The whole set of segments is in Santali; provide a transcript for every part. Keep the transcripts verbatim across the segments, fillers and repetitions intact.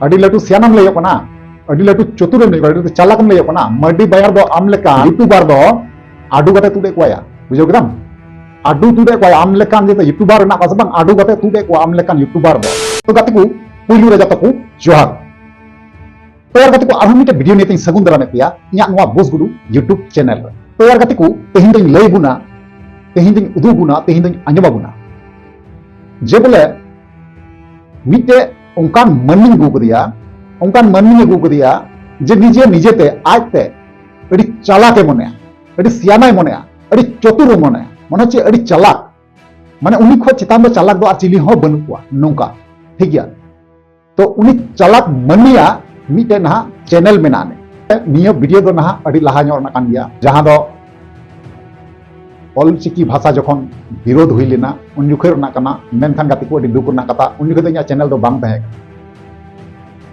ᱟᱹᱰᱤ ᱞᱟᱹᱴᱩ ᱥᱤᱭᱟᱱᱟᱢ ᱞᱟᱹᱭᱚᱜ ᱠᱟᱱᱟ, ᱟᱹᱰᱤ ᱞᱟᱹᱴᱩ ᱪᱚᱛᱩᱨᱮᱢ ᱞᱟᱹᱭᱚᱜ ᱠᱟᱱᱟ, ᱟᱹᱰᱤ ᱞᱟᱹᱴᱩ ᱪᱟᱞᱟᱠᱮᱢ ᱞᱟᱹᱭᱚᱜ ᱠᱟᱱᱟ᱾ ᱢᱟᱹᱨᱰᱤ ᱵᱟᱭᱟᱨ ᱫᱚ ᱟᱢ ᱞᱮᱠᱟᱱ YouTuber ᱫᱚ ᱟᱹᱰᱩ ᱠᱟᱛᱮ ᱛᱩᱫ ᱮᱫ ᱠᱚᱣᱟᱭᱟ, ᱵᱩᱡᱷᱟᱹᱣ ᱠᱮᱫᱟᱢ? ᱟᱹᱰᱩ ᱛᱩᱫ ᱮᱫ ᱠᱚᱣᱟᱭᱟ ᱟᱢ ᱞᱮᱠᱟᱱ ᱡᱮ YouTuber ᱨᱮᱱᱟᱜ ᱠᱟᱛᱷᱟ ᱵᱟᱝ, ᱟᱹᱰᱩ ᱠᱟᱛᱮ ᱛᱩᱫ ᱮᱫ ᱠᱚᱣᱟ ᱟᱢ ᱞᱮᱠᱟᱱ YouTuber ᱫᱚ᱾ ᱛᱚ ᱜᱟᱛᱮ ᱠᱚ, ᱯᱩᱭᱞᱩ ᱨᱮ ᱡᱚᱛᱚ ᱠᱚ ᱡᱚᱦᱟᱨ᱾ ᱛᱚ ᱭᱟᱨ ᱜᱟᱛᱮ ᱠᱚ, ᱟᱨᱦᱚᱸ ᱢᱤᱫᱴᱮᱱ ᱵᱷᱤᱰᱤᱭᱳ ᱱᱤᱭᱮ ᱛᱤᱧ ᱥᱟᱹᱜᱩᱱ ᱫᱟᱨᱟᱢᱮᱫ ᱯᱮᱭᱟ ᱤᱧᱟᱹᱜ ᱱᱚᱣᱟ ᱵᱚᱥ ᱜᱩᱰᱩ YouTube ᱪᱮᱱᱮᱞ ᱨᱮ᱾ ᱛᱚ ᱭᱟᱨ ᱜᱟᱛᱮ ᱠᱚ, ᱛᱮᱦᱮᱧ ᱫᱚᱧ ᱞᱟᱹᱭ ᱵᱚᱱᱟ, ᱛᱮᱦᱮᱧ ᱫᱚᱧ ᱩᱫᱩᱜ ᱵᱚᱱᱟ, ᱛᱮᱦᱮᱧ ᱫᱚᱧ ᱟᱸᱡᱚᱢ ᱟᱵᱚᱱᱟ ᱡᱮ ᱵᱚᱞᱮ ᱢᱤᱫᱴᱮᱡ ᱚᱱᱠᱟᱱ ᱢᱟᱹᱱᱢᱤᱧ ᱟᱹᱜᱩ ᱠᱟᱫᱮᱭᱟ, ᱚᱱᱠᱟᱱ ᱢᱟᱹᱱᱢᱤᱧ ᱟᱹᱜᱩ ᱠᱟᱫᱮᱭᱟ ᱡᱮ ᱱᱤᱡᱮ ᱱᱤᱡᱮᱛᱮ ᱟᱡᱛᱮ ᱟᱹᱰᱤ ᱪᱟᱞᱟᱠᱮ ᱢᱚᱱᱮᱭᱟ, ᱟᱹᱰᱤ ᱥᱤᱭᱟᱱᱟᱭ ᱢᱚᱱᱮᱭᱟ, ᱟᱹᱰᱤ ᱪᱚᱛᱩᱨᱮ ᱢᱚᱱᱮᱭᱟ, ᱢᱚᱱᱮ ᱦᱚᱪᱪᱷᱮ ᱟᱹᱰᱤ ᱪᱟᱞᱟᱠ, ᱢᱟᱱᱮ ᱩᱱᱤ ᱠᱷᱚᱱ ᱪᱮᱛᱟᱱ ᱫᱚ ᱪᱟᱞᱟᱠ ᱫᱚ ᱟᱨ ᱪᱤᱞᱤ ᱦᱚᱸ ᱵᱟᱹᱱᱩᱜ ᱠᱚᱣᱟ ᱱᱚᱝᱠᱟ, ᱴᱷᱤᱠ ᱜᱮᱭᱟ? ᱛᱚ ᱩᱱᱤ ᱪᱟᱞᱟᱠ ᱢᱟᱹᱱᱢᱤᱭᱟᱜ ᱢᱤᱫᱴᱮᱱ ᱱᱟᱦᱟᱜ ᱪᱮᱱᱮᱞ ᱢᱮᱱᱟᱜᱼᱟ᱾ ᱱᱤᱭᱟᱹ ᱵᱷᱤᱰᱤᱭᱳ ᱫᱚ ᱱᱟᱦᱟᱜ ᱟᱹᱰᱤ ᱞᱟᱦᱟ ᱧᱚᱜ ᱨᱮᱱᱟᱜ ᱠᱟᱱ ᱜᱮᱭᱟ, ᱡᱟᱦᱟᱸ ᱫᱚ ᱚᱞᱪᱤᱠᱤ ᱵᱷᱟᱥᱟ ᱡᱚᱠᱷᱚᱱ ᱵᱤᱨᱳᱫᱷ ᱦᱩᱭ ᱞᱮᱱᱟ ᱩᱱ ᱡᱚᱠᱷᱚᱱ ᱨᱮᱱᱟᱜ ᱠᱟᱱᱟ᱾ ᱢᱮᱱᱠᱷᱟᱱ ᱜᱟᱛᱮ ᱠᱚ, ᱟᱹᱰᱤ ᱫᱩᱠ ᱨᱮᱱᱟᱜ ᱠᱟᱛᱷᱟ, ᱩᱱ ᱡᱚᱠᱷᱚᱱ ᱫᱚ ᱤᱧᱟᱹᱜ ᱪᱮᱱᱮᱞ ᱫᱚ ᱵᱟᱝ ᱛᱟᱦᱮᱸ ᱠᱟᱱᱟ᱾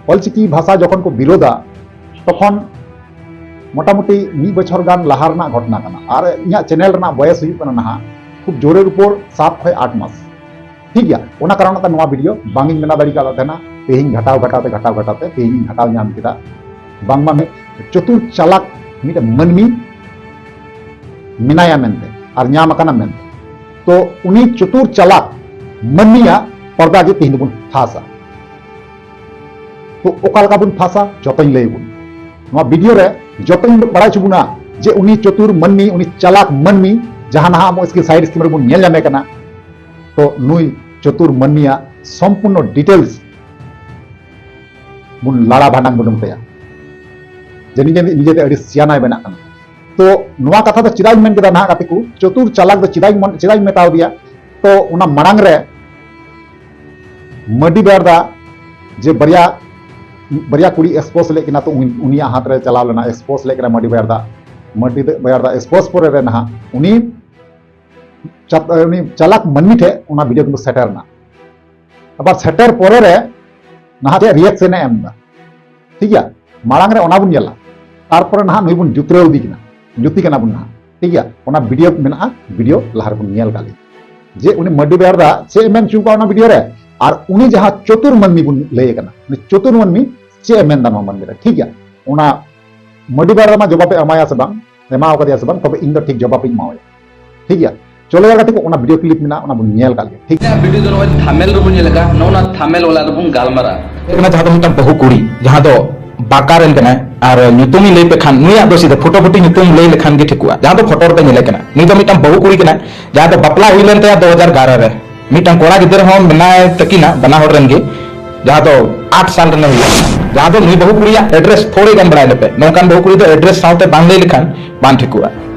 ᱚᱞᱪᱤᱠᱤ ᱵᱷᱟᱥᱟ ᱡᱚᱠᱷᱚᱱ ᱠᱚ ᱵᱤᱨᱳᱫᱟ, ᱛᱚᱠᱷᱚᱱ ᱢᱚᱴᱟᱢᱩᱴᱤ ᱢᱤᱫ ᱵᱚᱪᱷᱚᱨ ᱜᱟᱱ ᱞᱟᱦᱟ ᱨᱮᱱᱟᱜ ᱜᱷᱚᱴᱚᱱᱟ ᱠᱟᱱᱟ᱾ ᱟᱨ ᱤᱧᱟᱹᱜ ᱪᱮᱱᱮᱞ ᱨᱮᱱᱟᱜ ᱵᱚᱭᱮᱥ ᱦᱩᱭᱩᱜ ᱠᱟᱱᱟ ᱱᱟᱦᱟᱜ ᱠᱷᱩᱵ ᱡᱳᱨᱮᱨ ᱩᱯᱚᱨ ᱥᱟᱛ ᱠᱷᱚᱱ ᱟᱴ ᱢᱟᱥ, ᱴᱷᱤᱠ ᱜᱮᱭᱟ? ᱚᱱᱟ ᱠᱟᱨᱚᱱ ᱛᱮ ᱱᱚᱣᱟ ᱵᱷᱤᱰᱤᱭᱳ ᱵᱟᱝ ᱤᱧ ᱵᱮᱱᱟᱣ ᱫᱟᱲᱮ ᱠᱟᱣᱫ ᱛᱟᱦᱮᱱᱟ᱾ ᱛᱮᱦᱮᱧ ᱜᱷᱟᱴᱟᱣ ᱜᱷᱟᱴᱟᱣ ᱛᱮ, ᱜᱷᱟᱴᱟᱣ ᱜᱷᱟᱴᱟᱣ ᱛᱮ ᱛᱮᱦᱮᱧ ᱤᱧ ᱜᱷᱟᱴᱟᱣ ᱧᱟᱢ ᱠᱮᱫᱟ᱾ ᱵᱟᱝᱢᱟ ᱢᱤᱫ ᱪᱚᱛᱩᱨ ᱪᱟᱞᱟᱠ ᱢᱤᱫᱴᱮᱱ ᱢᱟᱹᱱᱢᱤ ᱢᱮᱱᱟᱭᱟ ᱢᱮᱱᱛᱮ ᱟᱨ ᱧᱟᱢ ᱟᱠᱟᱱᱟ ᱢᱮᱱᱛᱮ᱾ ᱛᱚ ᱩᱱᱤ ᱪᱚᱛᱩᱨ ᱪᱟᱞᱟᱠ ᱢᱟᱹᱱᱢᱤᱭᱟᱜ ᱯᱚᱨᱫᱟ ᱜᱮ ᱛᱮᱦᱮᱧ ᱫᱚᱵᱚᱱ ᱯᱷᱟᱸᱥᱟ᱾ ᱛᱚ ᱚᱠᱟ ᱞᱮᱠᱟ ᱵᱚᱱ ᱯᱷᱟᱸᱥᱟ, ᱡᱚᱛᱚᱧ ᱞᱟᱹᱭ ᱟᱵᱚᱱ᱾ ᱱᱚᱣᱟ ᱵᱷᱤᱰᱤᱭᱳ ᱨᱮ ᱡᱚᱛᱚᱧ ᱵᱟᱲᱟᱭ ᱦᱚᱪᱚ ᱵᱚᱱᱟ ᱡᱮ ᱩᱱᱤ ᱪᱚᱛᱩᱨ ᱢᱟᱹᱱᱢᱤ, ᱩᱱᱤ ᱪᱟᱞᱟᱠ ᱢᱟᱹᱱᱢᱤ, ᱡᱟᱦᱟᱸ ᱱᱟᱦᱟᱜ ᱟᱵᱚ ᱥᱠᱨᱤᱱ, ᱥᱟᱭᱤᱰ ᱥᱠᱨᱤᱱ ᱨᱮᱵᱚᱱ ᱧᱮᱞ ᱧᱟᱢᱮ ᱠᱟᱱᱟ, ᱛᱚ ᱱᱩᱭ ᱪᱚᱛᱩᱨ ᱢᱟᱹᱱᱢᱤᱭᱟᱜ ᱥᱚᱢᱯᱩᱨᱱᱚ ᱰᱤᱴᱮᱞᱥ ᱵᱚᱱ ᱞᱟᱲᱟ ᱵᱷᱟᱸᱰᱟᱝ ᱵᱚᱱ ᱛᱟᱭᱟ ᱡᱮ ᱱᱤᱡᱮ, ᱱᱤᱡᱮᱛᱮ ᱟᱹᱰᱤ ᱥᱤᱭᱟᱱᱟᱭ ᱵᱮᱱᱟᱜ ᱠᱟᱱᱟ᱾ ᱛᱚ ᱱᱚᱣᱟ ᱠᱟᱛᱷᱟ ᱫᱚ ᱪᱮᱫᱟᱜ ᱤᱧ ᱢᱮᱱ ᱠᱮᱫᱟ ᱱᱟᱦᱟᱜ ᱜᱟᱛᱮ ᱠᱚ, ᱪᱚᱛᱩᱨ ᱪᱟᱞᱟᱠ ᱫᱚ ᱪᱮᱫᱟᱜ ᱤᱧ ᱢᱚᱱ-, ᱪᱮᱫᱟᱜ ᱤᱧ ᱢᱮᱛᱟᱣ ᱫᱮᱭᱟ? ᱛᱚ ᱚᱱᱟ ᱢᱟᱲᱟᱝ ᱨᱮ ᱢᱟᱹᱨᱰᱤ ᱵᱟᱭᱟᱨ ᱫᱟ ᱡᱮ ᱵᱟᱨᱭᱟ, ᱵᱟᱨᱭᱟ ᱠᱩᱲᱤ ᱮᱠᱥᱯᱳᱡᱽ ᱞᱮᱫ ᱠᱤᱱᱟ, ᱛᱚ ᱩᱱ-, ᱩᱱᱤᱭᱟᱜ ᱦᱟᱛ ᱨᱮ ᱪᱟᱞᱟᱣ ᱞᱮᱱᱟ, ᱮᱠᱥᱯᱳᱡᱽ ᱞᱮᱫ ᱠᱤᱱᱟ ᱢᱟᱹᱨᱰᱤ ᱵᱟᱭᱟᱨ ᱫᱟ᱾ ᱢᱟᱹᱨᱰᱤ ᱫᱟ-, ᱵᱟᱭᱟᱨ ᱫᱟ ᱮᱠᱥᱯᱳᱡᱽ ᱯᱚᱨᱮ ᱨᱮ ᱱᱟᱦᱟᱜ ᱩᱱᱤ ᱪᱟᱛ-, ᱩᱱᱤ ᱪᱟᱞᱟᱠ ᱢᱟᱹᱱᱢᱤ ᱴᱷᱮᱱ ᱚᱱᱟ ᱵᱷᱤᱰᱤᱭᱳ ᱠᱤᱱᱛᱩ ᱥᱮᱴᱮᱨ ᱮᱱᱟ᱾ ᱟᱵᱟᱨ ᱥᱮᱴᱮᱨ ᱯᱚᱨᱮ ᱨᱮ ᱱᱟᱦᱟᱜ ᱪᱮᱫ ᱨᱤᱭᱮᱠᱥᱚᱱ ᱮ ᱮᱢ ᱮᱫᱟ, ᱴᱷᱤᱠ ᱜᱮᱭᱟ? ᱢᱟᱲᱟᱝ ᱨᱮ ᱚᱱᱟ ᱵᱚᱱ ᱧᱮᱞᱟ, ᱛᱟᱨᱯᱚᱨᱮ ᱱᱟᱦᱟᱜ ᱱᱩᱭ ᱵᱚᱱ ᱡᱩᱛᱨᱟᱹᱣ ᱤᱫᱤ ᱠᱤᱱᱟ, ᱡᱩᱛᱤ ᱠᱟᱱᱟ ᱵᱚᱱ ᱱᱟᱦᱟᱜ, ᱴᱷᱤᱠ ᱜᱮᱭᱟ? ᱚᱱᱟ ᱵᱷᱤᱰᱤᱭᱳ ᱢᱮᱱᱟᱜᱼᱟ, ᱵᱷᱤᱰᱤᱭᱳ ᱞᱟᱦᱟ ᱨᱮᱵᱚᱱ ᱧᱮᱞ ᱠᱟᱜ ᱞᱮᱜᱮ ᱡᱮ ᱩᱱᱤ ᱢᱟᱹᱨᱰᱤ ᱵᱟᱭᱟᱨ ᱫᱟ ᱪᱮᱫ ᱮ ᱢᱮᱱ ᱦᱚᱪᱚ ᱠᱟᱜᱼᱟ ᱚᱱᱟ ᱵᱷᱤᱰᱤᱭᱳ ᱨᱮ᱾ ᱟᱨ ᱩᱱᱤ ᱡᱟᱦᱟᱸ ᱪᱚᱛᱩᱨ ᱢᱟᱹᱱᱢᱤ ᱵᱚᱱ ᱞᱟᱹᱭ ᱠᱟᱱᱟ, ᱩᱱᱤ ᱪᱚᱛᱩᱨ ᱢᱟᱹᱱᱢᱤ ᱪᱮᱫ ᱮ ᱢᱮᱱᱫᱟ ᱱᱚᱣᱟ ᱢᱟᱹᱱᱢᱤ ᱨᱮ, ᱴᱷᱤᱠ ᱜᱮᱭᱟ? ᱚᱱᱟ ᱢᱟᱹᱰᱤ ᱵᱮᱲᱟ ᱢᱟ ᱡᱚᱵᱟᱵ ᱮ ᱮᱢᱟᱭᱟ ᱥᱮ ᱵᱟᱝ, ᱮᱢᱟᱣ ᱠᱟᱫᱮᱭᱟ ᱥᱮ ᱵᱟᱝ, ᱛᱚᱵᱮ ᱤᱧ ᱫᱚ ᱴᱷᱤᱠ ᱡᱚᱵᱟᱵ ᱤᱧ ᱮᱢᱟᱣᱟᱭᱟ, ᱴᱷᱤᱠ ᱜᱮᱭᱟ? ᱪᱚᱞᱚ ᱭᱟᱨ ᱜᱟᱛᱮ ᱠᱚ, ᱚᱱᱟ ᱵᱷᱤᱰᱤᱭᱳ ᱠᱞᱤᱯ ᱢᱮᱱᱟᱜᱼᱟ, ᱚᱱᱟ ᱵᱚᱱ ᱧᱮᱞ ᱠᱟᱜ ᱜᱮ, ᱴᱷᱤᱠ? ᱤᱧᱟᱹᱜ ᱵᱷᱤᱰᱤᱭᱳ ᱫᱚ ᱱᱚᱜᱼᱚᱭ ᱛᱷᱟᱢᱮᱞ ᱨᱮᱵᱚᱱ ᱧᱮᱞ ᱟᱠᱟᱫ, ᱱᱚᱜᱼᱚ ᱱᱟ ᱛᱷᱟᱢᱮᱞ ᱚᱞᱟᱜ ᱨᱮᱵᱚᱱ ᱜᱟᱞᱢᱟᱨᱟᱜᱼᱟ᱾ ᱦᱩᱭᱩᱜ ᱠᱟᱱᱟ ᱡᱟᱦᱟᱸ ᱫᱚ ᱢᱤᱫᱴᱟᱝ ᱵᱟᱹᱦᱩ ᱠᱩᱲᱤ, ᱡᱟᱦᱟᱸ ᱫᱚ ᱵᱟᱸᱠᱟ ᱨᱮᱱ ᱠᱟᱱᱟᱭ, ᱟᱨ ᱧᱩᱛᱩᱢᱤᱧ ᱞᱟᱹᱭ ᱯᱮ ᱠᱷᱟᱱ, ᱱᱩᱭᱟᱜ ᱫᱚ ᱥᱤᱫᱷᱟᱹ ᱯᱷᱳᱴᱳ ᱯᱷᱳᱴᱳ ᱧᱩᱛᱩᱢ ᱞᱟᱹᱭ ᱞᱮᱠᱷᱟᱱ ᱜᱮ ᱴᱷᱤᱠᱚᱜᱼᱟ, ᱡᱟᱦᱟᱸ ᱫᱚ ᱯᱷᱳᱴᱳ ᱨᱮᱯᱮ ᱧᱮᱞᱮ ᱠᱟᱱᱟ᱾ ᱱᱩᱭ ᱫᱚ ᱢᱤᱫᱴᱟᱝ ᱵᱟᱹᱦᱩ ᱠᱩᱲᱤ ᱠᱟᱱᱟᱭ, ᱡᱟᱦᱟᱸ ᱫᱚ ᱵᱟᱯᱞᱟ ᱦᱩᱭ ᱞᱮᱱ ᱛᱟᱭᱟ ᱫᱩ ᱦᱟᱡᱟᱨ ᱮᱜᱟᱨᱚ ᱨᱮ᱾ ᱢᱤᱫᱴᱟᱝ ᱠᱚᱲᱟ ᱜᱤᱫᱽᱨᱟᱹ ᱦᱚᱸ ᱢᱮᱱᱟᱭ ᱛᱟᱹᱠᱤᱱᱟ, ᱵᱟᱱᱟ ᱦᱚᱲ ᱨᱮᱱ ᱜᱮ, ᱡᱟᱦᱟᱸ ᱫᱚ ᱟᱴ ᱥᱟᱞ ᱨᱮᱱᱮ ᱦᱩᱭᱩᱜᱼᱟ᱾ ᱡᱟᱦᱟᱸ ᱫᱚ ᱱᱩᱭ ᱵᱟᱹᱦᱩ ᱠᱩᱲᱤᱭᱟᱜ ᱮᱰᱨᱮᱥ ᱛᱷᱚᱲᱮ ᱜᱟᱱ ᱵᱟᱲᱟᱭ ᱞᱮᱯᱮ, ᱱᱚᱝᱠᱟᱱ ᱵᱟᱹᱦᱩ ᱠᱩᱲᱤ ᱫᱚ ᱮᱰᱨᱮᱥ ᱥᱟᱶᱛᱮ ᱵᱟᱝ ᱞᱟᱹᱭ ᱞᱮᱠᱷᱟᱱ ᱵᱟᱝ ᱴᱷᱤᱠᱚᱜᱼᱟ᱾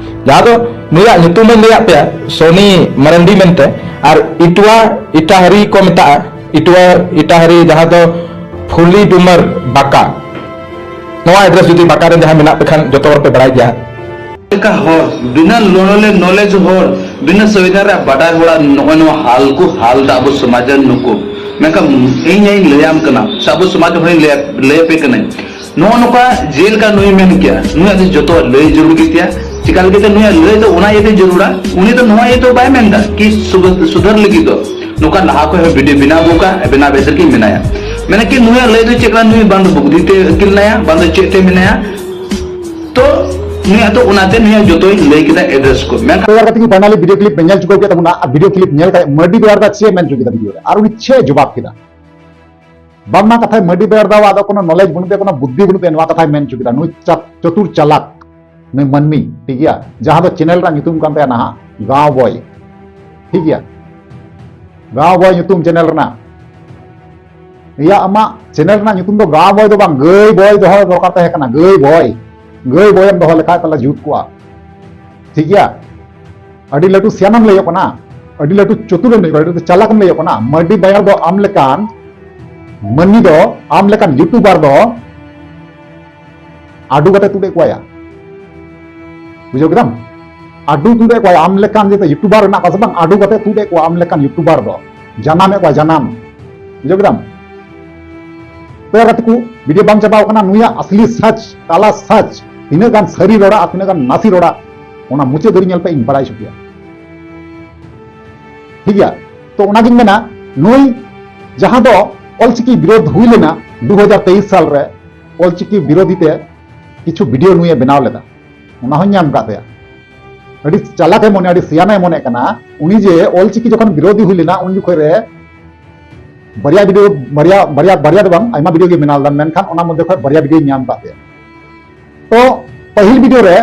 ᱡᱟᱦᱟᱸ ᱫᱚ ᱱᱩᱭᱟᱜ ᱧᱩᱛᱩᱢ ᱤᱧ ᱞᱟᱹᱭᱟᱫ ᱯᱮᱭᱟ, ᱥᱚᱱᱤ ᱢᱟᱨᱟᱱᱰᱤ ᱢᱮᱱᱛᱮ, ᱟᱨ ᱤᱴᱩᱣᱟ ᱤᱴᱟᱦᱟᱨᱤ ᱠᱚ ᱢᱮᱛᱟᱜᱼᱟ, ᱤᱴᱩᱣᱟ ᱤᱴᱟᱦᱟᱨᱤ, ᱡᱟᱦᱟᱸ ᱫᱚ ᱯᱷᱩᱞᱤ ᱰᱩᱢᱟᱹᱨ ᱵᱟᱸᱠᱟ, ᱱᱚᱣᱟ ᱮᱰᱨᱮᱥ ᱡᱩᱫᱤ ᱵᱟᱸᱠᱟ ᱨᱮᱱ ᱡᱟᱦᱟᱸᱭ ᱢᱮᱱᱟᱜ ᱯᱮ ᱠᱷᱟᱱ, ᱡᱚᱛᱚ ᱦᱚᱲ ᱯᱮ ᱵᱟᱲᱟᱭ ᱜᱮᱭᱟ᱾ ᱞᱮᱠᱟ ᱦᱚᱲ, ᱵᱤᱱᱟᱹ ᱱᱚᱞᱮᱡᱽ, ᱱᱚᱞᱮᱡᱽ ᱦᱚᱲ, ᱵᱤᱱᱟᱹ ᱥᱚᱝᱵᱤᱫᱷᱟᱱ ᱨᱮᱭᱟᱜ ᱵᱟᱰᱟᱭ ᱦᱚᱲᱟᱜ ᱱᱚᱜᱼᱚᱭ ᱱᱚᱣᱟ ᱦᱟᱞ ᱠᱚ ᱦᱟᱞ ᱫᱟ ᱟᱵᱚ ᱥᱚᱢᱟᱡᱽ ᱨᱮᱱ ᱱᱩᱠᱩ᱾ ᱢᱮᱱᱠᱷᱟᱱ ᱤᱧ ᱦᱚᱧ ᱞᱟᱹᱭᱟᱢ ᱠᱟᱱᱟ, ᱥᱮ ᱟᱵᱚ ᱥᱚᱢᱟᱡᱽ ᱦᱚᱧ ᱞᱟᱹᱭ, ᱞᱟᱹᱭ ᱟᱯᱮ ᱠᱟᱹᱱᱟᱹᱧ, ᱱᱚᱜᱼᱚ ᱱᱚᱝᱠᱟ ᱡᱮᱞᱮᱠᱟ ᱱᱩᱭ ᱢᱮᱱ ᱠᱮᱭᱟ, ᱱᱩᱭᱟᱜ ᱫᱚ ᱡᱚᱛᱚ ᱞᱟᱹᱭ ᱡᱟᱹᱨᱩᱲ ᱜᱮ ᱛᱟᱭᱟ᱾ ᱪᱮᱠᱟ ᱞᱟᱹᱜᱤᱫ ᱛᱮ ᱱᱩᱭᱟᱜ ᱞᱟᱹᱭ ᱫᱚ ᱚᱱᱟ ᱤᱭᱟᱹᱛᱮ ᱡᱟᱹᱨᱩᱲᱟ, ᱩᱱᱤ ᱫᱚ ᱱᱚᱣᱟ ᱤᱭᱟᱹᱛᱮ ᱵᱟᱭ ᱢᱮᱱ ᱮᱫᱟ ᱠᱤ ᱥᱩ-, ᱥᱩᱫᱷᱟᱹᱨ ᱞᱟᱹᱜᱤᱫ ᱫᱚ᱾ ᱱᱚᱝᱠᱟ ᱞᱟᱦᱟ ᱠᱷᱚᱱ ᱦᱚᱸ ᱵᱷᱤᱰᱤᱭᱳ ᱵᱮᱱᱟᱣ ᱟᱹᱜᱩ ᱠᱟᱜ, ᱵᱮᱱᱟᱣ ᱵᱮᱥ ᱨᱮᱜᱮ ᱢᱮᱱᱟᱭᱟ᱾ ᱢᱮᱱᱟ ᱠᱤ ᱱᱩᱭᱟᱜ ᱞᱟᱹᱭ ᱫᱚ ᱪᱮᱫ ᱠᱟᱱᱟ, ᱱᱩᱭ ᱵᱟᱝ ᱫᱚ ᱵᱩᱫᱽᱫᱷᱤ ᱛᱮ ᱟᱹᱠᱤᱞ ᱱᱟᱭᱟ, ᱵᱟᱝ ᱫᱚ ᱪᱮᱫ ᱛᱮ ᱢᱮᱱᱟᱭᱟ᱾ ᱛᱚ ᱱᱩᱭᱟᱜ ᱫᱚ ᱚᱱᱟᱛᱮ ᱱᱩᱭᱟᱜ ᱡᱚᱛᱚᱧ ᱞᱟᱹᱭ ᱠᱮᱫᱟ ᱮᱰᱨᱮᱥ ᱠᱚ᱾ ᱢᱮᱱᱠᱷᱟᱱ ᱛᱚ ᱭᱟᱨ ᱜᱟᱛᱮ ᱠᱚ, ᱯᱷᱟᱭᱱᱟᱞᱤ ᱵᱷᱤᱰᱤᱭᱳ ᱠᱞᱤᱯ ᱯᱮ ᱧᱮᱞ ᱪᱩᱠᱟᱹᱣ ᱠᱮᱫ ᱛᱟᱵᱚᱱᱟ, ᱟᱨ ᱵᱷᱤᱰᱤᱭᱳ ᱠᱞᱤᱯ ᱧᱮᱞ ᱠᱟᱛᱮ ᱢᱟᱹᱨᱰᱤ ᱵᱮᱣᱟᱨ ᱫᱟ ᱪᱮᱫ ᱮ ᱢᱮᱱ ᱪᱚ ᱠᱮᱫᱟ ᱵᱷᱤᱰᱤᱭᱳ ᱨᱮ, ᱟᱨ ᱩᱱᱤ ᱪᱮᱫ ᱮ ᱡᱚᱵᱟᱵ ᱠᱮᱫᱟ? ᱵᱟᱝᱢᱟ ᱠᱟᱛᱷᱟᱭ ᱢᱟᱹᱨᱰᱤ ᱵᱮᱣᱟᱨ ᱫᱟ, ᱟᱫᱚ ᱠᱳᱱᱳ ᱱᱚᱞᱮᱡᱽ ᱵᱟᱹᱱᱩᱜ ᱛᱟᱭᱟ, ᱠᱳᱱᱳ ᱵᱩᱫᱽᱫᱷᱤ ᱵᱟᱹᱱᱩᱜ ᱛᱟᱭᱟ, ᱱᱚᱣᱟ ᱠᱟᱛᱷᱟᱭ ᱢᱮᱱ ᱪᱚ ᱠᱮᱫᱟ᱾ ᱱᱩᱭ ᱪᱟ-, ᱪᱚᱛᱩᱨ ᱪᱟᱞᱟᱠ, ᱱᱩᱭ ᱢᱟᱹᱱᱢᱤ, ᱴᱷᱤᱠ ᱜᱮᱭᱟ, ᱡᱟᱦᱟᱸ ᱫᱚ ᱪᱮᱱᱮᱞ ᱨᱮᱱᱟᱜ ᱧᱩᱛᱩᱢ ᱠᱟᱱ ᱛᱟᱭᱟ ᱱᱟᱦᱟᱜ ᱜᱟᱶ ᱵᱚᱭ, ᱴᱷᱤᱠ ᱜᱮᱭᱟ, ᱜᱟᱶ ᱵᱚᱭ ᱧᱩᱛᱩᱢ ᱪᱮᱱᱮᱞ ᱨᱮᱱᱟᱜ᱾ ᱤᱭᱟ, ᱟᱢᱟᱜ ᱪᱮᱱᱮᱞ ᱨᱮᱱᱟᱜ ᱧᱩᱛᱩᱢ ᱫᱚ ᱜᱟᱶ ᱵᱚᱭ ᱫᱚ ᱵᱟᱝ, ᱜᱟᱹᱭ ᱵᱚᱭ ᱫᱚᱦᱚ ᱫᱚᱨᱠᱟᱨ ᱛᱟᱦᱮᱸ ᱠᱟᱱᱟ, ᱜᱟᱹᱭ ᱵᱚᱭ᱾ ᱜᱟᱹᱭ ᱵᱚᱭᱮᱢ ᱫᱚᱦᱚ ᱞᱮᱠᱷᱟᱡ ᱯᱟᱞᱮ ᱡᱩᱛ ᱠᱚᱜᱼᱟ, ᱴᱷᱤᱠ ᱜᱮᱭᱟ? ᱟᱹᱰᱤ ᱞᱟᱹᱴᱩ ᱥᱤᱭᱟᱱᱟᱢ ᱞᱟᱹᱭᱚᱜ ᱠᱟᱱᱟ, ᱟᱹᱰᱤ ᱞᱟᱹᱴᱩ ᱪᱚᱛᱩᱨᱮᱢ ᱞᱟᱹᱭᱚᱜ ᱠᱟᱱᱟ, ᱟᱹᱰᱤ ᱞᱟᱹᱴᱩ ᱪᱟᱞᱟᱠᱮᱢ ᱞᱟᱹᱭᱚᱜ ᱠᱟᱱᱟ᱾ ᱢᱟᱹᱨᱰᱤ ᱵᱟᱭᱟᱨ ᱫᱚ ᱟᱢ ᱞᱮᱠᱟᱱ ᱢᱟᱹᱱᱢᱤ ᱫᱚ, ᱟᱢ ᱞᱮᱠᱟᱱ ᱭᱩᱴᱩᱵᱟᱨ ᱫᱚ ᱟᱰᱩ ᱠᱟᱛᱮ ᱛᱩᱫ ᱮᱫ ᱠᱚᱣᱟᱭᱟ᱾ ᱵᱩᱡᱷᱟᱹᱣ ᱠᱮᱫᱟᱢ? ᱟᱰᱩ ᱛᱩᱫ ᱮᱫ ᱠᱚᱣᱟᱭᱟ᱾ ᱟᱢ ᱞᱮᱠᱟᱱ ᱡᱮ ᱭᱩᱴᱩᱵᱟᱨ ᱢᱮᱱᱟᱜ ᱠᱚᱣᱟ ᱥᱮ ᱵᱟᱝ, ᱟᱰᱩ ᱠᱟᱛᱮ ᱛᱩᱫ ᱮᱫ ᱠᱚᱣᱟ ᱟᱢ ᱞᱮᱠᱟᱱ ᱭᱩᱴᱩᱵᱟᱨ ᱫᱚ᱾ ᱡᱟᱱᱟᱢ ᱮᱫ ᱠᱚᱣᱟ, ᱡᱟᱱᱟᱢ᱾ ᱵᱩᱡᱷᱟᱹᱣ ᱠᱮᱫᱟᱢ? ᱛᱚ ᱭᱟᱨ ᱜᱟᱛᱮ ᱠᱚ, ᱵᱷᱤᱰᱤᱭᱳ ᱵᱟᱝ ᱪᱟᱵᱟᱣ ᱠᱟᱱᱟ᱾ ᱱᱩᱭᱟᱜ ᱟᱥᱞᱤ ᱥᱟᱪ, ᱠᱟᱞᱟ ᱥᱟᱪ, ᱛᱤᱱᱟᱹᱜ ᱜᱟᱱ ᱥᱟᱹᱨᱤ ᱨᱚᱲᱟ ᱟᱨ ᱛᱤᱱᱟᱹᱜ ᱜᱟᱱ ᱱᱟᱥᱤ ᱨᱚᱲᱟ, ᱚᱱᱟ ᱢᱩᱪᱟᱹᱫ ᱫᱷᱟᱹᱨᱤᱡ ᱧᱮᱞ ᱯᱮ, ᱤᱧ ᱵᱟᱲᱟᱭ ᱦᱚᱪᱚ ᱯᱮᱭᱟ᱾ ᱴᱷᱤᱠ ᱜᱮᱭᱟ? ᱛᱚ ᱚᱱᱟᱜᱤᱧ ᱢᱮᱱᱟ, ᱱᱩᱭ ᱡᱟᱦᱟᱸ ᱫᱚ ᱚᱞᱪᱤᱠᱤ ᱵᱤᱨᱳᱫᱷ ᱦᱩᱭ ᱞᱮᱱᱟ ᱫᱩ ᱦᱟᱡᱟᱨ ᱛᱮᱭᱤᱥ ᱥᱟᱞ ᱨᱮ, ᱚᱞᱪᱤᱠᱤ ᱵᱤᱨᱳᱫᱷᱤ ᱛᱮ ᱠᱤᱪᱷᱩ ᱵᱷᱤᱰᱤᱭᱳ ᱱᱩᱭᱮ ᱵᱮᱱᱟᱣ ᱞᱮᱫᱟ, ᱚᱱᱟ ᱦᱚᱸᱧ ᱧᱟᱢ ᱟᱠᱟᱫ ᱛᱟᱭᱟ᱾ ᱟᱹᱰᱤ ᱪᱟᱞᱟᱠ ᱮ ᱢᱚᱱᱮ, ᱟᱹᱰᱤ ᱥᱤᱭᱟᱱᱟ ᱮ ᱢᱚᱱᱮ ᱠᱟᱱᱟ ᱩᱱᱤ, ᱡᱮ ᱚᱞᱪᱤᱠᱤ ᱡᱚᱠᱷᱚᱱ ᱵᱤᱨᱳᱫᱷᱤ ᱦᱩᱭ ᱞᱮᱱᱟ ᱩᱱ ᱡᱚᱠᱷᱚᱱ ᱨᱮ ᱵᱟᱨᱭᱟ ᱵᱷᱤᱰᱤᱭᱳ, ᱵᱟᱨᱭᱟ ᱵᱟᱨᱭᱟ ᱵᱟᱨᱭᱟ ᱫᱚ ᱵᱟᱝ, ᱟᱭᱢᱟ ᱵᱷᱤᱰᱤᱭᱳ ᱜᱮ ᱵᱮᱱᱟᱣ ᱞᱮᱫᱟ, ᱢᱮᱱᱠᱷᱟᱱ ᱚᱱᱟ ᱢᱚᱫᱽᱫᱷᱮ ᱠᱷᱚᱱ ᱵᱟᱨᱭᱟ ᱵᱷᱤᱰᱤᱭᱳᱧ ᱧᱟᱢ ᱟᱠᱟᱫ ᱛᱟᱭᱟ᱾ ᱛᱚ ᱯᱟᱹᱦᱤᱞ ᱵᱷᱤᱰᱤᱭᱳ ᱨᱮ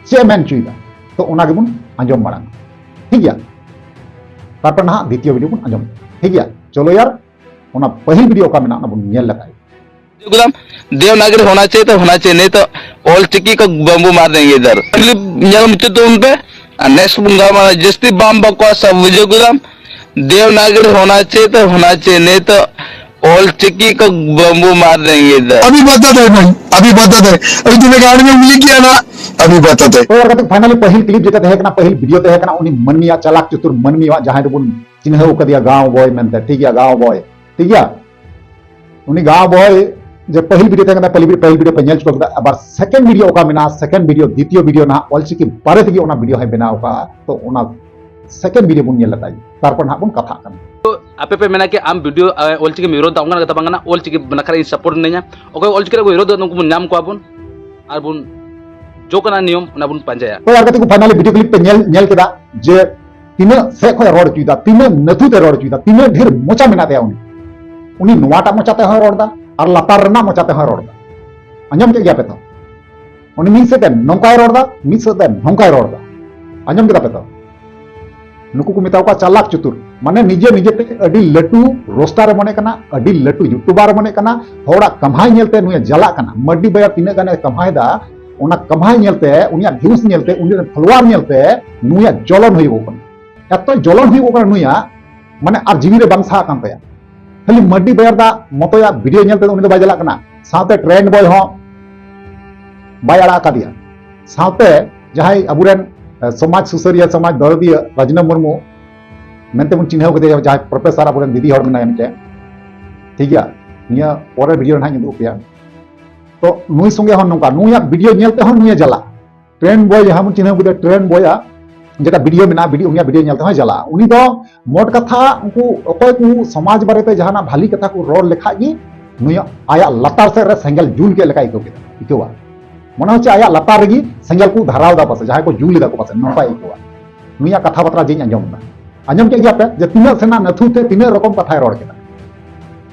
ᱪᱮᱫ ᱮ ᱢᱮᱱ ᱦᱚᱪᱚᱭᱮᱫᱟ, ᱛᱚ ᱚᱱᱟ ᱜᱮᱵᱚᱱ ᱟᱸᱡᱚᱢ ᱢᱟᱲᱟᱝ, ᱴᱷᱤᱠ ᱜᱮᱭᱟ? ᱛᱟᱨᱯᱚᱨ ᱱᱟᱦᱟᱜ ᱫᱤᱛᱤᱭᱚ ᱵᱷᱤᱰᱤᱭᱳ ᱵᱚᱱ ᱟᱸᱡᱚᱢ᱾ ᱴᱷᱤᱠ ᱜᱮᱭᱟ, ᱪᱚᱞᱚ ᱭᱟᱨ, ᱚᱱᱟ ᱯᱟᱹᱦᱤᱞ ᱵᱷᱤᱰᱤᱭᱳ ᱚᱠᱟ ᱢᱮᱱᱟᱜᱼᱟ, ᱚᱱᱟ ᱵᱚᱱ ᱧᱮᱞ ᱞᱮᱠᱷᱟᱡ᱾ गुलाम, देवनागरी होना चाहिए तो होना चाहिए, नहीं तो ऑल चिकी को बम्बू मार देंगे इधर। क्लिप ᱧᱮᱞ ᱢᱩᱪᱟᱹᱫ ᱛᱟᱵᱚᱱ ᱯᱮ, ᱟᱨ ᱱᱮᱠᱥᱴ ᱵᱚᱱ ᱜᱟᱞᱢᱟᱨᱟᱣᱟ ᱡᱟᱹᱥᱛᱤ ᱵᱟᱢ ᱵᱟᱠᱚᱣᱟ ᱥᱟᱵ ᱵᱩᱡᱷᱟᱹᱣ ᱠᱮᱫᱟᱢ᱾ देवनागरी होना चाहिए तो होना चाहिए, नहीं तो ऑल चिकी को बम्बू मार देंगे इधर। अभी बताते हैं भाई, अभी बताते हैं। अभी तूने गाड़ी में उंगली किया ना, अभी बताते हैं। ᱛᱚ ᱟᱨ ᱠᱟᱛᱮ ᱯᱷᱟᱭᱱᱟᱞᱤ ᱯᱟᱹᱦᱤᱞ ᱠᱞᱤᱯ ᱡᱮᱴᱟ ᱛᱟᱦᱮᱸ ᱠᱟᱱᱟ, ᱯᱟᱹᱦᱤᱞ ᱵᱷᱤᱰᱤᱭᱳ ᱛᱟᱦᱮᱸ ᱠᱟᱱᱟ, ᱩᱱᱤ ᱢᱟᱹᱱᱢᱤᱭᱟᱜ, ᱪᱟᱞᱟᱠ ᱪᱩᱛᱩᱨ ᱢᱟᱹᱱᱢᱤᱭᱟᱜ, ᱡᱟᱦᱟᱸᱭ ᱫᱚᱵᱚᱱ ᱪᱤᱱᱦᱟᱹᱣ ᱠᱟᱫᱮᱭᱟ ᱜᱟᱸᱣ ᱵᱚᱭ ᱢᱮᱱᱛᱮ, ᱴᱷᱤᱠ ᱜᱮᱭᱟ, ᱜᱟᱸᱣ ᱵᱚᱭ, ᱴᱷᱤᱠ ᱜᱮᱭᱟ᱾ ᱩᱱᱤ ᱜᱟᱸᱣ ᱵᱚᱭ ᱡᱮ ᱯᱟᱹᱦᱤᱞ ᱵᱷᱤᱰᱤᱭᱳ ᱛᱟᱦᱮᱸ ᱠᱟᱱᱟ, ᱯᱟᱹᱦᱤᱞ ᱵᱷᱤᱰᱤᱭᱳ, ᱯᱟᱹᱦᱤᱞ ᱵᱷᱤᱰᱤᱭᱳ ᱯᱮ ᱧᱮᱞ ᱪᱩᱠᱟᱹᱣ ᱠᱮᱫᱟ, ᱟᱵᱟᱨ ᱥᱮᱠᱮᱱᱰ ᱵᱷᱤᱰᱤᱭᱳ ᱚᱠᱟ ᱢᱮᱱᱟᱜᱼᱟ, ᱥᱮᱠᱮᱱᱰ ᱵᱷᱤᱰᱤᱭᱳ, ᱫᱤᱛᱤᱭᱚ ᱵᱷᱤᱰᱤᱭᱳ ᱱᱟᱦᱟᱜ ᱚᱞᱪᱤᱠᱤ ᱵᱟᱨᱮ ᱛᱮᱜᱮ ᱚᱱᱟ ᱵᱷᱤᱰᱤᱭᱳ ᱦᱚᱸᱭ ᱵᱮᱱᱟᱣ ᱠᱟᱜᱼᱟ᱾ ᱛᱚ ᱚᱱᱟ ᱥᱮᱠᱮᱱᱰ ᱵᱷᱤᱰᱤᱭᱳ ᱵᱚᱱ ᱧᱮᱞ ᱞᱮᱠᱷᱟᱡ, ᱛᱟᱨᱯᱚᱨ ᱱᱟᱦᱟᱜ ᱵᱚᱱ ᱠᱟᱛᱷᱟᱜ ᱠᱟᱱᱟ᱾ ᱟᱯᱮ ᱯᱮ ᱢᱮᱱᱟ ᱠᱤ ᱟᱢ ᱵᱷᱤᱰᱤᱭᱳ, ᱟᱸ, ᱚᱞᱪᱤᱠᱤᱢ ᱵᱤᱨᱳᱫᱷ ᱫᱟ, ᱚᱱᱠᱟᱱᱟᱜ ᱠᱟᱛᱷᱟ ᱵᱟᱝ ᱠᱟᱱᱟ᱾ ᱚᱞᱪᱤᱠᱤ ᱵᱟᱠᱷᱨᱟ ᱤᱧ ᱥᱟᱯᱳᱨᱴ ᱢᱤᱱᱟᱹᱧᱟ᱾ ᱚᱠᱚᱭ ᱚᱞᱪᱤᱠᱤ ᱨᱮ ᱵᱤᱨᱳᱫᱷ ᱫᱟ, ᱩᱱᱠᱩ ᱵᱚᱱ ᱧᱟᱢ ᱠᱚᱣᱟ ᱵᱚᱱ, ᱟᱨ ᱵᱚᱱ ᱡᱚ ᱠᱟᱱᱟ ᱱᱤᱭᱚᱢ, ᱚᱱᱟ ᱵᱚᱱ ᱯᱟᱸᱡᱟᱭᱟ᱾ ᱛᱚ ᱟᱨ ᱠᱟᱛᱮ ᱠᱚ ᱯᱷᱟᱭᱱᱟᱞᱤ ᱵᱷᱤᱰᱤᱭᱳ ᱠᱞᱤᱯ ᱯᱮ ᱧᱮᱞ, ᱧᱮᱞ ᱠᱮᱫᱟ ᱡᱮ ᱛᱤᱱᱟᱹᱜ ᱥᱮᱫ ᱠᱷᱚᱱ ᱨᱚᱲ ᱦᱚᱪᱚᱭᱮᱫᱟ, ᱛᱤᱱᱟᱹᱜ ᱱᱟᱹᱛᱩ ᱛᱮ ᱨᱚᱲ ᱦᱚᱪᱚᱭᱮᱫᱟ, ᱛᱤᱱᱟᱹᱜ ᱰᱷᱮᱨ ᱢᱚᱪᱟ ᱢᱮᱱᱟᱜ ᱛᱟᱭᱟ ᱩᱱᱤ᱾ ᱩᱱᱤ ᱱᱚᱣᱟᱴᱟᱜ ᱢᱚᱪᱟ ᱛᱮᱦᱚᱸᱭ ᱨᱚᱲ ᱮᱫᱟ ᱟᱨ ᱞᱟᱛᱟᱨ ᱨᱮᱱᱟᱜ ᱢᱚᱪᱟ ᱛᱮᱦᱚᱸᱭ ᱨᱚᱲ ᱮᱫᱟ᱾ ᱟᱸᱡᱚᱢ ᱠᱮᱫ ᱜᱮᱭᱟ ᱯᱮ ᱛᱚ? ᱩᱱᱤ ᱢᱤᱫ ᱥᱮᱫ ᱛᱮ ᱱᱚᱝᱠᱟᱭ ᱨᱚᱲ ᱮᱫᱟ, ᱢᱤᱫ ᱥᱮᱫ ᱛᱮ ᱱᱚᱝᱠᱟᱭ ᱨᱚᱲ ᱮᱫᱟ᱾ ᱟᱸᱡᱚᱢ ᱠᱮᱫᱟ ᱯᱮ ᱛᱚ? ᱱᱩᱠᱩ ᱠᱚ ᱢᱮᱛᱟ ᱠᱚᱣᱟ ᱪᱟᱞᱟᱠ ᱪᱩᱛᱩᱨ, ᱢᱟᱱᱮ ᱱᱤᱡᱮ ᱱᱤᱡᱮ ᱛᱮ ᱟᱹᱰᱤ ᱞᱟᱹᱴᱩ ᱨᱳᱥᱴᱟᱨ ᱮ ᱢᱚᱱᱮ ᱠᱟᱱᱟ, ᱟᱹᱰᱤ ᱞᱟᱹᱴᱩ ᱭᱩᱴᱩᱵᱟᱨ ᱮ ᱢᱚᱱᱮ ᱠᱟᱱᱟ᱾ ᱦᱚᱲᱟᱜ ᱠᱟᱢᱦᱟᱭ ᱧᱮᱞᱛᱮ ᱱᱩᱭᱮ ᱡᱟᱞᱟᱜ ᱠᱟᱱᱟ᱾ ᱢᱟᱹᱨᱰᱤ ᱵᱟᱭᱟᱨ ᱛᱤᱱᱟᱹᱜ ᱜᱟᱱᱮ ᱠᱟᱢᱦᱟᱭ ᱫᱟ, ᱚᱱᱟ ᱠᱟᱢᱦᱟᱭ ᱧᱮᱞᱛᱮ, ᱩᱱᱤᱭᱟᱜ ᱵᱷᱤᱭᱩᱥ ᱧᱮᱞᱛᱮ, ᱩᱱᱤ ᱨᱮᱱ ᱯᱷᱚᱞᱳᱣᱟᱨ ᱧᱮᱞᱛᱮ ᱱᱩᱭᱟᱜ ᱡᱚᱞᱚᱱ ᱦᱩᱭᱩᱜᱚᱜ ᱠᱟᱱᱟ᱾ ᱮᱛᱚ ᱡᱚᱞᱚᱱ ᱦᱩᱭᱩᱜᱚᱜ ᱠᱟᱱᱟ ᱱᱩᱭᱟᱜ, ᱢᱟᱱᱮ ᱟᱨ ᱡᱤᱣᱤ ᱨᱮ ᱵᱟᱝ ᱥᱟᱦᱟᱜ ᱠᱟᱱ ᱛᱟᱭᱟ᱾ ᱠᱷᱟᱹᱞᱤ ᱢᱟᱹᱨᱰᱤ ᱵᱟᱭᱟᱨ ᱫᱟ ᱢᱚᱛᱚᱭᱟᱜ ᱵᱷᱤᱰᱤᱭᱳ ᱧᱮᱞ ᱛᱮᱫᱚ ᱩᱱᱤ ᱫᱚ ᱵᱟᱭ ᱪᱟᱞᱟᱜ ᱠᱟᱱᱟ, ᱥᱟᱶᱛᱮ ᱴᱨᱮᱱᱰ ᱵᱚᱭ ᱦᱚᱸ ᱵᱟᱭ ᱟᱲᱟᱜ ᱟᱠᱟᱫᱮᱭᱟ᱾ ᱥᱟᱶᱛᱮ ᱡᱟᱦᱟᱸᱭ ᱟᱵᱚᱨᱮᱱ, ᱮ, ᱥᱚᱢᱟᱡᱽ ᱥᱩᱥᱟᱹᱨᱤᱭᱟᱹ, ᱥᱚᱢᱟᱡᱽ ᱫᱚᱨᱚᱫᱤᱭᱟᱹ ᱨᱟᱡᱽᱱᱟᱢ ᱢᱩᱨᱢᱩ ᱢᱮᱱᱛᱮ ᱵᱚᱱ ᱪᱤᱱᱦᱟᱹᱣ ᱠᱟᱫᱮᱭᱟ, ᱡᱟᱦᱟᱸᱭ ᱯᱨᱚᱯᱷᱮᱥᱚᱨ ᱟᱵᱚᱨᱮᱱ ᱫᱤᱫᱤ ᱦᱚᱲ ᱢᱮᱱᱟᱭᱟ ᱢᱤᱫᱴᱮᱱ, ᱴᱷᱤᱠ ᱜᱮᱭᱟ, ᱱᱤᱭᱟᱹ ᱯᱚᱨᱮᱨ ᱵᱷᱤᱰᱤᱭᱳ ᱨᱮ ᱱᱟᱦᱟᱜ ᱤᱧ ᱩᱫᱩᱜ ᱟᱯᱮᱭᱟ᱾ ᱛᱚ ᱱᱩᱭ ᱥᱚᱸᱜᱮ ᱦᱚᱸ ᱱᱚᱝᱠᱟ, ᱱᱩᱭᱟᱜ ᱵᱷᱤᱰᱤᱭᱳ ᱧᱮᱞ ᱛᱮᱦᱚᱸ ᱱᱩᱭᱮ ᱡᱟᱞᱟ᱾ ᱴᱨᱮᱱᱰ ᱵᱚᱭ ᱡᱟᱦᱟᱸ ᱵᱚᱱ ᱪᱤᱱᱦᱟᱹᱣ ᱠᱮᱫᱟ, ᱴᱨᱮᱱᱰ ᱵᱚᱭᱟᱜ ᱡᱮᱴᱟ ᱵᱷᱤᱰᱤᱭᱳ ᱢᱮᱱᱟᱜᱼᱟ, ᱵᱷᱤᱰᱤᱭᱳ, ᱩᱱᱤᱭᱟᱜ ᱵᱷᱤᱰᱤᱭᱳ ᱧᱮᱞ ᱛᱮᱦᱚᱸᱭ ᱪᱟᱞᱟᱜᱼᱟ᱾ ᱩᱱᱤ ᱫᱚ ᱢᱳᱴ ᱠᱟᱛᱷᱟ ᱩᱱᱠᱩ ᱚᱠᱚᱭ ᱠᱚ ᱥᱚᱢᱟᱡᱽ ᱵᱟᱨᱮᱛᱮ ᱡᱟᱦᱟᱱᱟᱜ ᱵᱷᱟᱞᱤ ᱠᱟᱛᱷᱟ ᱠᱚ ᱨᱚᱲ ᱞᱮᱠᱷᱟᱡ ᱜᱮ ᱱᱩᱭᱟᱜ, ᱟᱭᱟᱜ ᱞᱟᱛᱟᱨ ᱥᱮᱫ ᱨᱮ ᱥᱮᱸᱜᱮᱞ ᱡᱩᱞ ᱠᱮᱫ ᱞᱮᱠᱟ ᱟᱹᱭᱠᱟᱹᱣ ᱠᱮᱫᱟ, ᱟᱹᱭᱠᱟᱹᱣᱟ᱾ ᱢᱚᱱᱮ ᱦᱚᱪᱪᱷᱮ ᱟᱭᱟᱜ ᱞᱟᱛᱟᱨ ᱨᱮᱜᱮ ᱥᱮᱸᱜᱮᱞ ᱠᱚ ᱫᱷᱟᱨᱟᱣ ᱮᱫᱟ ᱯᱟᱥᱮ, ᱡᱟᱦᱟᱸᱭ ᱠᱚ ᱡᱩᱞ ᱮᱫᱟ ᱠᱚ ᱯᱟᱥᱮ, ᱱᱚᱝᱠᱟᱭ ᱟᱹᱭᱠᱟᱹᱣᱟ᱾ ᱱᱩᱭᱟᱜ ᱠᱟᱛᱷᱟ ᱵᱟᱛᱨᱟ ᱡᱮᱧ ᱟᱸᱡᱚᱢ ᱮᱫᱟ, ᱟᱸᱡᱚᱢ ᱠᱮᱫ ᱜᱮᱭᱟ ᱯᱮ ᱡᱮ ᱛᱤᱱᱟᱹᱜ ᱥᱮᱱᱟᱜ ᱱᱟᱹᱛᱷᱩ ᱛᱮ ᱛᱤᱱᱟᱹᱜ ᱨᱚᱠᱚᱢ ᱠᱟᱛᱷᱟᱭ ᱨᱚᱲ ᱠᱮᱫᱟ᱾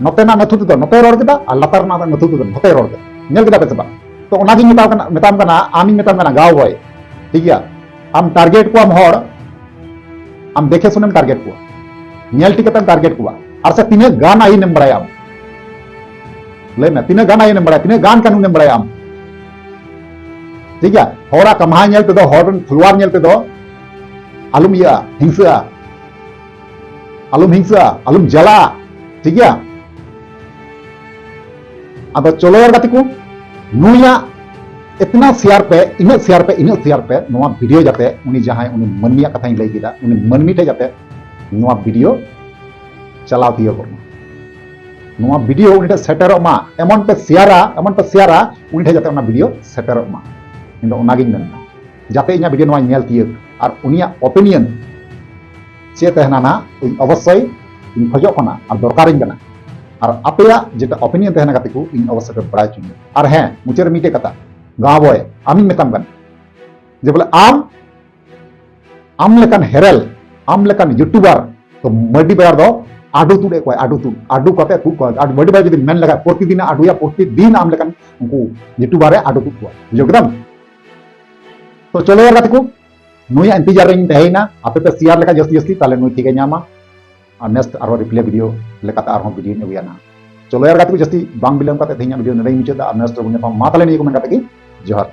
ᱱᱚᱛᱮᱱᱟᱜ ᱱᱟᱹᱛᱷᱩ ᱛᱮᱫᱚ ᱱᱚᱛᱮᱭ ᱨᱚᱲ ᱠᱮᱫᱟ ᱟᱨ ᱞᱟᱛᱟᱨ ᱨᱮᱱᱟᱜ ᱱᱟᱹᱛᱷᱩ ᱛᱮᱫᱚ ᱱᱚᱛᱮᱭ ᱨᱚᱲ ᱠᱮᱫᱟ᱾ ᱧᱮᱞ ᱠᱮᱫᱟ ᱯᱮ ᱥᱮ ᱵᱟᱝ? ᱛᱚ ᱚᱱᱟᱜᱤᱧ ᱢᱮᱛᱟᱢ ᱠᱟᱱᱟ, ᱢᱮᱛᱟᱢ ᱠᱟᱱᱟ, ᱟᱢᱤᱧ ᱢᱮᱛᱟᱢ ᱠᱟᱱᱟ, ᱜᱟᱶ ᱵᱚᱭ, ᱴᱷᱤᱠ ᱜᱮᱭᱟ, ᱟᱢ ᱴᱟᱨᱜᱮᱴ ᱠᱚᱣᱟᱢ ᱦᱚᱲ, ᱟᱢ ᱫᱮᱠᱷᱮ ᱥᱩᱱᱮᱢ ᱴᱟᱨᱜᱮᱴ ᱠᱚᱣᱟ, ᱧᱮᱞ ᱴᱷᱤᱠ ᱠᱟᱛᱮᱢ ᱴᱟᱨᱜᱮᱴ ᱠᱚᱣᱟ᱾ ᱟᱨ ᱥᱮ ᱛᱤᱱᱟᱹᱜ ᱜᱟᱱ ᱟᱭᱤᱱᱮᱢ ᱵᱟᱲᱟᱭᱟ ᱟᱢ? ᱞᱟᱹᱭ ᱢᱮ, ᱛᱤᱱᱟᱹᱜ ᱜᱟᱱ ᱟᱭᱤᱱᱮᱢ ᱵᱟᱲᱟᱭᱟ? ᱛᱤᱱᱟᱹᱜ ᱜᱟᱱ ᱠᱟᱹᱱᱩᱱᱮᱢ ᱵᱟᱲᱟᱭᱟ ᱟᱢ? ᱴᱷᱤᱠ ᱜᱮᱭᱟ, ᱦᱚᱲᱟᱜ ᱠᱟᱢᱦᱟ ᱧᱮᱞ ᱛᱮᱫᱚ, ᱦᱚᱲ ᱨᱮᱱ ᱯᱷᱚᱞᱳᱣᱟᱨ ᱧᱮᱞ ᱛᱮᱫᱚ ᱟᱞᱚᱢ ᱤᱭᱟᱹᱜᱼᱟ, ᱦᱤᱝᱥᱟᱹᱜᱼᱟ, ᱟᱞᱚᱢ ᱦᱤᱝᱥᱟᱹᱜᱼᱟ, ᱟᱞᱚᱢ ᱡᱟᱞᱟᱜᱼᱟ, ᱴᱷᱤᱠ ᱜᱮᱭᱟ? ᱟᱫᱚ ᱪᱚᱞᱚ ᱭᱟᱨ ᱜᱟᱛᱮ ᱠᱚ, ᱱᱩᱭᱟᱜ ᱮᱛᱱᱟ ᱥᱮᱭᱟᱨ ᱯᱮ, ᱤᱱᱟᱹᱜ ᱥᱮᱭᱟᱨ ᱯᱮ, ᱤᱱᱟᱹᱜ ᱥᱮᱭᱟᱨ ᱯᱮ, ᱱᱚᱣᱟ ᱵᱷᱤᱰᱤᱭᱳ ᱡᱟᱛᱮ ᱩᱱᱤ ᱡᱟᱦᱟᱸᱭ ᱩᱱᱤ ᱢᱟᱹᱱᱢᱤᱭᱟᱜ ᱠᱟᱛᱷᱟᱧ ᱞᱟᱹᱭ ᱠᱮᱫᱟ, ᱩᱱᱤ ᱢᱟᱹᱱᱢᱤ ᱴᱷᱮᱱ ᱡᱟᱛᱮ ᱱᱚᱣᱟ ᱵᱷᱤᱰᱤᱭᱳ ᱪᱟᱞᱟᱣ ᱛᱤᱭᱳᱜᱚᱜ ᱢᱟ, ᱱᱚᱣᱟ ᱵᱷᱤᱰᱤᱭᱳ ᱩᱱᱤ ᱴᱷᱮᱱ ᱥᱮᱴᱮᱨᱚᱜ ᱢᱟ, ᱮᱢᱚᱱ ᱯᱮ ᱥᱮᱭᱟᱨᱟ, ᱮᱢᱚᱱ ᱯᱮ ᱥᱮᱭᱟᱨᱟ, ᱩᱱᱤ ᱴᱷᱮᱱ ᱡᱟᱛᱮ ᱚᱱᱟ ᱵᱷᱤᱰᱤᱭᱳ ᱥᱮᱴᱮᱨᱚᱜ ᱢᱟ᱾ ᱤᱧ ᱫᱚ ᱚᱱᱟᱜᱤᱧ ᱢᱮᱱᱫᱟ, ᱡᱟᱛᱮ ᱤᱧᱟᱹᱜ ᱵᱷᱤᱰᱤᱭᱳ ᱱᱚᱣᱟᱭ ᱧᱮᱞ ᱛᱤᱭᱳᱜ ᱟᱨ ᱩᱱᱤᱭᱟᱜ ᱚᱯᱤᱱᱤᱭᱚᱱ ᱪᱮᱫ ᱛᱟᱦᱮᱱᱟ ᱱᱟᱦᱟᱜ, ᱤᱧ ᱚᱵᱚᱥᱥᱳᱭ ᱤᱧ ᱠᱷᱚᱡᱚᱜ ᱠᱟᱱᱟ ᱟᱨ ᱫᱚᱨᱠᱟᱨᱤᱧ ᱠᱟᱱᱟ᱾ ᱟᱨ ᱟᱯᱮᱭᱟᱜ ᱡᱮᱴᱟ ᱚᱯᱤᱱᱤᱭᱚᱱ ᱛᱟᱦᱮᱱᱟ ᱜᱟᱛᱮ ᱠᱚ, ᱤᱧ ᱚᱵᱚᱥᱥᱳᱭ ᱯᱮ ᱵᱟᱲᱟᱭ ᱦᱚᱪᱚᱧᱟ᱾ ᱟᱨ ᱦᱮᱸ, ᱢᱩᱪᱟᱹᱫ ᱨᱮ ᱢᱤᱫᱴᱮᱡ ᱠᱟᱛᱷᱟ, ᱜᱟᱶ ᱵᱚᱭ, ᱟᱢᱤᱧ ᱢᱮᱛᱟᱢ ᱠᱟᱱᱟ ᱡᱮ ᱵᱚᱞᱮ ᱟᱢ, ᱟᱢ ᱞᱮᱠᱟᱱ ᱦᱮᱨᱮᱞ, ᱟᱢ ᱞᱮᱠᱟᱱ ᱭᱩᱴᱩᱵᱟᱨ ᱛᱚ ᱢᱟᱹᱨᱰᱤ ᱵᱟᱡᱟᱨ ᱫᱚ ᱟᱰᱩ ᱛᱩᱫ ᱮᱫ ᱠᱚᱣᱟᱭ, ᱟᱰᱩ ᱛᱩᱫ, ᱟᱰᱩ ᱠᱟᱛᱮ ᱛᱩᱫ ᱠᱚᱣᱟᱭ᱾ ᱟᱨ ᱢᱟᱹᱨᱰᱤ ᱵᱟᱡᱟᱨ ᱡᱩᱫᱤ ᱢᱮᱱ ᱞᱮᱠᱷᱟᱡ ᱯᱨᱚᱛᱤᱫᱤᱱ ᱟᱰᱩᱭᱟ, ᱯᱨᱚᱛᱤᱫᱤᱱ ᱟᱢ ᱞᱮᱠᱟᱱ ᱩᱱᱠᱩ ᱭᱩᱴᱩᱵᱟᱨ ᱮ ᱟᱰᱩ ᱛᱩᱫ ᱠᱚᱣᱟ, ᱵᱩᱡᱷᱟᱹᱣ ᱠᱮᱫᱟᱢ? ᱛᱚ ᱪᱚᱞᱚ ᱭᱟᱨ ᱜᱟᱛᱮ ᱠᱚ, ᱱᱩᱭᱟᱜ ᱤᱱᱛᱮᱡᱟᱨ ᱨᱮᱧ ᱛᱟᱦᱮᱸᱭᱮᱱᱟ, ᱟᱯᱮ ᱯᱮ ᱥᱮᱭᱟᱨ ᱞᱮᱠᱷᱟᱡ ᱡᱟᱹᱥᱛᱤ ᱡᱟᱹᱥᱛᱤ, ᱛᱟᱦᱞᱮ ᱱᱩᱭ ᱴᱷᱤᱠ ᱮ ᱧᱟᱢᱟ᱾ ᱟᱨ ᱱᱮᱠᱥᱴ ᱟᱨᱦᱚᱸ ᱨᱤᱯᱞᱟᱭ ᱵᱷᱤᱰᱤᱭᱳ ᱞᱮᱠᱟᱛᱮ ᱟᱨᱦᱚᱸ ᱵᱷᱤᱰᱤᱭᱳᱧ ᱟᱹᱜᱩᱭᱟ ᱱᱟᱦᱟᱜ᱾ ᱪᱚᱞᱚ ᱭᱟᱨ ᱜᱟᱛᱮ ᱠᱚ, ᱡᱟᱹᱥᱛᱤ ᱵᱟᱝ ᱵᱤᱞᱚᱢ ᱠᱟᱛᱮ ᱛᱮᱦᱮᱧᱟᱜ ᱵᱷᱤᱰᱤᱭᱳ ᱱᱚᱰᱮᱧ ᱢᱩᱪᱟᱹᱫ ᱮᱫᱟ᱾ ᱟᱨ ᱱᱮᱠᱥᱴ ᱨᱮᱵᱚᱱ ᱧᱟᱯᱟᱢᱟ᱾ ᱢᱟ ᱛᱟᱦᱞᱮ ᱱᱤᱭᱟᱹ ᱠᱚ ᱢᱮᱱ ᱠᱟᱛᱮ ᱜᱮ ᱡᱚᱦᱟᱨ᱾